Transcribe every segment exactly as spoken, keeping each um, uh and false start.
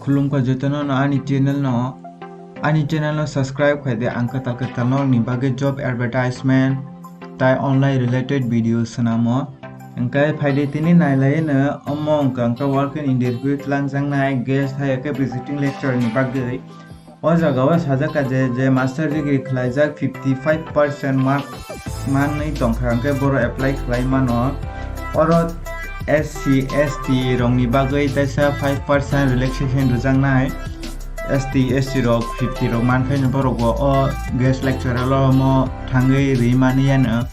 Khulumkha jotono no ani channel no, ani channel no subscribe khai di, ang kwtal kwtal norokni bagwi job advertisement tai online related video swnamo. Hwnkhe phaidi tini nailaiwi no omo wngkha hwnkhe walk-in interview twlangjaknai guest hai khe visiting lecturer ni bagwi. O jaga o sajak kha je, je master degree khlaijak fifty five percent mark manwi tongkha, hwnkhe boro apply khlai mano. Oro S C, S T rokni bagwi teisa five percent relaxation rwjaknai. S T, S C rok fifty rok mankhaino borok bo o guest lecturer o omo thangwi rwi mani yano.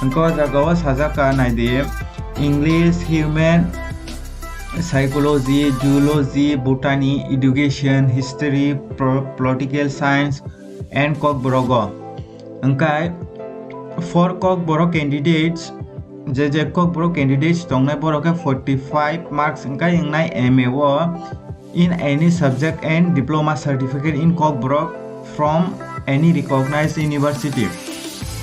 Hwnkhe o jaga o sajak kha naidi English, Human Psychology, Zoology, Botany, Education, History, Pro-, Political Science, and Kokborok o. Hwnkhe four Kokborok candidates, je je Kokborok candidates tongnai borok khe forty five marks hwnkhe wngnai M A o in any subject and diploma certificate in Kokborok from any recognized university.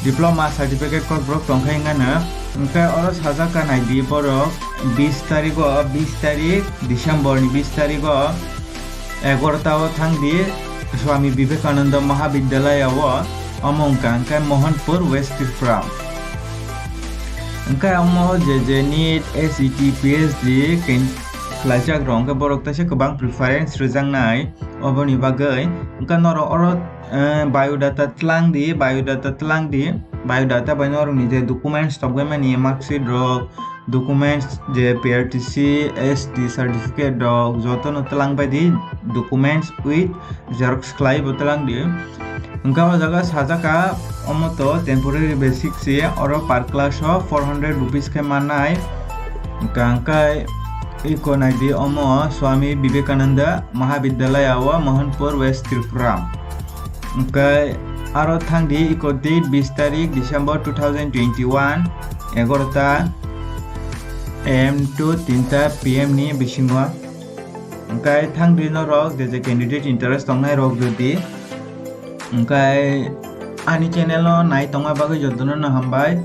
Diploma certificate Kokborok tongkha wngano, hwnkhe oro sajak kha naidi borok bis tarigo, bis tarik December ni bis tarigo egarota o thangdi Swami Vivekananda Mahavidyalaya o, omo wngkha hwnkhe Mohanpur, West Tripura. Hwnkhe omo je je NEET, S E T, P H D ken-, khlaijak rok hwnkhe borok teisa kwbang preference rwjaknai oboni bagwi. Hwnkhe norok oro, eh, biodata twlang di, biodata twlang di, biodata bai norokni je documents tongwi mani, marksheet rok, documents je P R T C, S T certificate rok jotono twlang bai di, documents with xerox khlai bo twlang di. Hwnkhe o jaga sajak kha omo to temporary basis se, oro per class o four hundred rupees khe mannai. Hwnkhe hwnkhe iko naidi omo Swami Vivekananda Mahavidyalaya o Mohanpur, West Tripura. Hwnkhe aro thangdi iko date bis tarik December two thousand twenty-one, egarota A M to tinta P M ni bisingo. Hwnkhe thangdi norok je je candidate interest tongnai rok jodi. Hwnkhe ani channel o nai tongma bagwi jotono no hambai.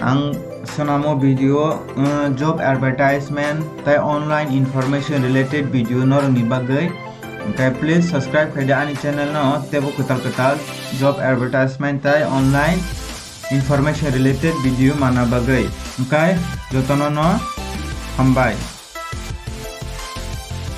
Ang swnamo video, uh, job advertisement tai online information related video norokni bagwi. Hwnkhe please subscribe khai di ani channel no, teibo kwtal kwtal job advertisement tai online information related video mana bagwi. Hwnkhe jotono no hambai.